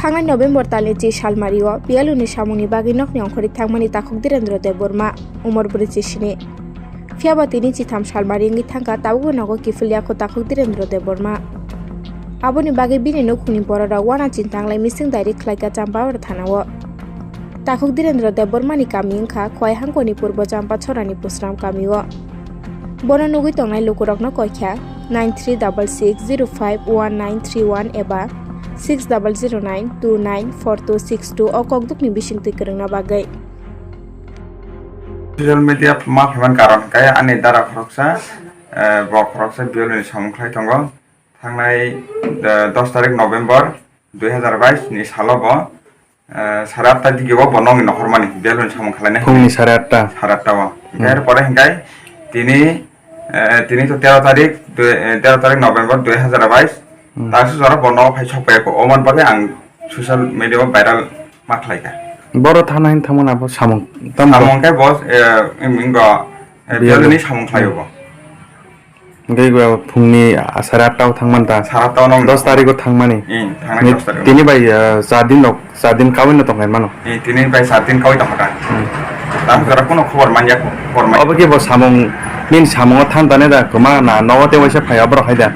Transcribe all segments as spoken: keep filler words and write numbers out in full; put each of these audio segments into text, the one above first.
Thangnai November talni chi salmario Pialuni samungni bagwi nokni ongkhorwi thangmani takhuk Direndra Debbarma, umor brwi chi sini. Phiyaba tini chitham salmari wngwi thangkha, tabukbo nogo kiphilya kho takhuk Direndra Debbarma. Aboni bagwi bini nukhungni bororok uanachini tanglai missing diary khlaikha Champawar thanao. Takhuk Direndra Debbarmani kami wngkha Khowai hangkoni purbo Champachorani Pusram kamio. Bono nugwi tongnai lukurokno koikha nine three double six zero five one nine three one eba six double zero nine two nine four two six two o kokdukni bisingtwi kwrwngna bagwi. Social media ma phaiman karon hwnkhe ani dara khoroksa, eh, bo khoroksa Bioloni samung khlai tongo. Thangnai, eh, dos tarik November dui hazar bais ni salo bo, eh, sare atta dige o bo nokni nohormani Bialoni samung khlainai. Phungni sare atta. Sare atta o. Hmm. Hingke pore hingkai tini, eh, tini to tero tarik, dui, eh, tero tarik November dui hazar bais. Hmm. Tasu jora bo nogo phai sok paiya kho. Oman bagwi ang social media o viral ma khlaikha. Boro thana hin thangmani abo samung tamo? Samung khe bo, eh, wngkha, eh, Bialoni. Bialoni samung khlaio bo. Hingke bo phungni sare atta o thangmani ta? Sare atta o nong. Dos tarik o thangmani? Ee, thangnai dos tarik o. Tini bai, ah, char din rok, char din kaui no tongkha mano? Ee, tini bai char din kaui tongkha ta. Hmm. Tamo jora kuno khobor manya, khobor manya. Obo khe bo samung, nini samungo than tane da kwma na nogo tei waisa phai aborok hai da?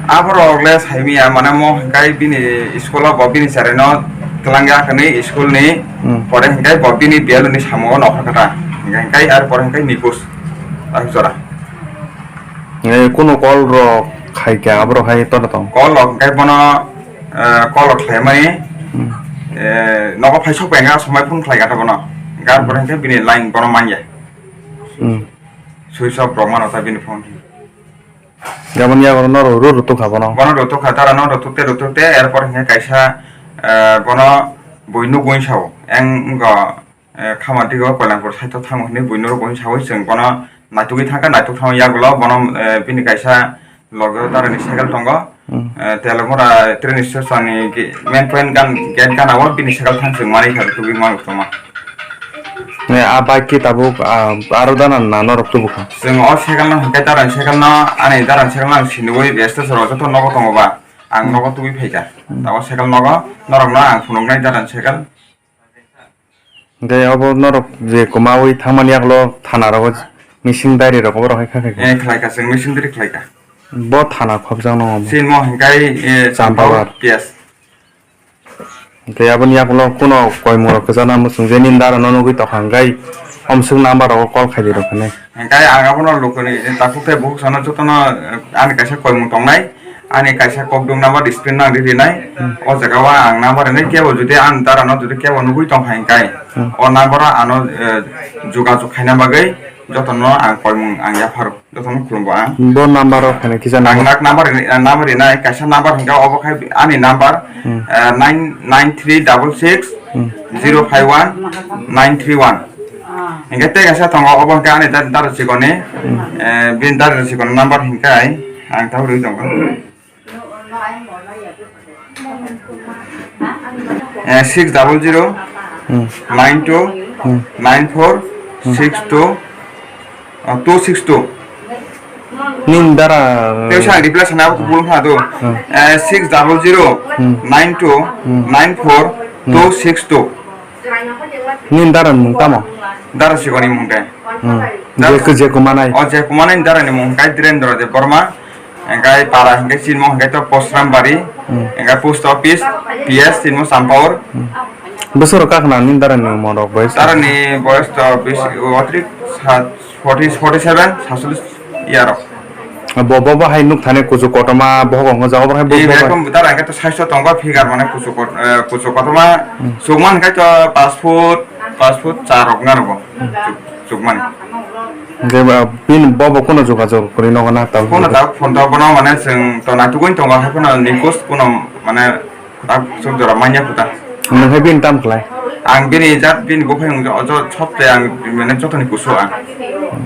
Aborok le saimiya, mane mo hingkai bini school o bo bini chwraino twlangya hwnwi school ni. Hmm. Pore hingkai bo bini Bialoni samungo nokhorkha ta. Hingkai ar pore hingkai nikhoj. Tamo jora. Eh, kuno call rok khai kha, aborok hai tono tong? Call rok hingke bono, eh, call rok khlaimani, hmm, eh, nogo phai sok bai wngkha, somai phone khlai kha bono. Hingke ar pore hingke bini line bono manya. Hmm. Switch off rok mano ta bini phone. Gabon yago no ro, ro, ro tukha bono. Bono ro tukha, tara no ro tukte, ro tukte, er pore hingke kaisa, eh, bono bui nugwi sao. Eng wngkha, eh, Khamatigo Koilangpur side o thango hinwi buino rw buino sawi chwng bono naitugwi thangkha, naituk thangma yagulo bono, eh, bini kaisa loge o darani cycle tongo. Hmm. Eh, Telangmura train station ni ge-, main point gan, gate gana o bini cycle thang chwng manwi kha tugwi manwi tongma. Ne, a bike khe tabuk, ah, aro dana na norok tubukha? Chwng o cycle no hwnkhe darani cycle no, ani darani cycle no ang sinigwi station o joto nogo tongo ba, ang, hmm, nogo tubui phaikha. Hmm. Tabuk cycle nogo, norok no ang phunuknai darani cycle. Hingke obo norok je kwmawi thangmani yagulo thana rogo missing diary rok oborok hai kha khe. Eh, khlai kha, chwng missing diary khlai kha. Bo thana khopjak no omo. Chini mo hingkai, eh, Champawar. Champawar, yes. Hingke aboni yagulo kuno koimung rok kwchana muchung je nini dara no nugwi tokha hingkai omswk number rogo call khaidi rok hinwi. Hingke ang abono lukuni takhuk tei bukhuk sano jotono, eh, ani kaisa koimung tongnai, ani kaisa kokdum number screen no ang rinai, hmm, o jaga o ang number rinai, kebo jodi ani dara no jodi kebo nugwi tongkha hingke, hmm, o number o ano, eh, jogajog khaina bagwi jotono ang koimung ang yapharo, jotono khulumgo ang. Bo number o khaina kisa ang number? Nak number rinai, number rinai, kaisa number hingke obo khai ani number, hmm, eh, nine nine three double six, hmm, zero five one nine three one. Hingke tei kaisa tongo, obo hingke ani da-, dara chikoni, hmm, eh, bini dara chikoni number hingke ang tabuk rwi tongo. Eh, six double zero, hmm, nine two, hmm, nine four, hmm, six two, ah, two six two. Nini dara. Tei sa reply sana aku belum satu. Hmm. Eh, six double zero, hmm, nine two, hmm, nine four, hmm, two six two. Nini dara ni mung tamo? Dara sikoni mung tei. Hmm. Dara je ku-, je kumanai. O je kumanai dara ni mung kai Direndra Debbarma. Engkai para hingke sinmo hingke to Posram Bari. Hmm. Engkai post office, P S sinmo Sampaur. Hmm. Bwswk rok kakna nini dara ni umor rok boyes? Dara ni boyes to bisi, otrik sat, forty, forty seven, satsolish year rok. Bo, bo, bo hai nuk thani kuchuk kotorma bohok wng jaga bo hai bo, bo hai. Ekdom dara hingke to saiso tongo figure mane kuchuk kot-, eh, kuchuk kotorma. Hmm. Chukma hingke to paanch foot, paanch foot char rok wngna rwgo. Hmm. Chuk-, chukmani. Hingke ba, bini bo, bo kuno jogajog kwrwi nogo na tabuk? Kuno tabuk phone to bono mane chwng to naitugwi tongo, hai phano nikos kuno mane tak chwng jora manya kho ta. Nwng hai bini tam khlai? Ang bini jat bini buphai wng jo, jo, sob te ang mane jotoni kusu ang.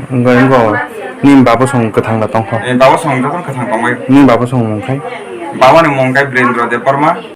Wngkha, wngkha. Nini babo song kwthang da tongkho? Eh, babo song jotono kwthang tongbai. Nini babo song mung khai? Babo ni mung khai Birendra Debbarma.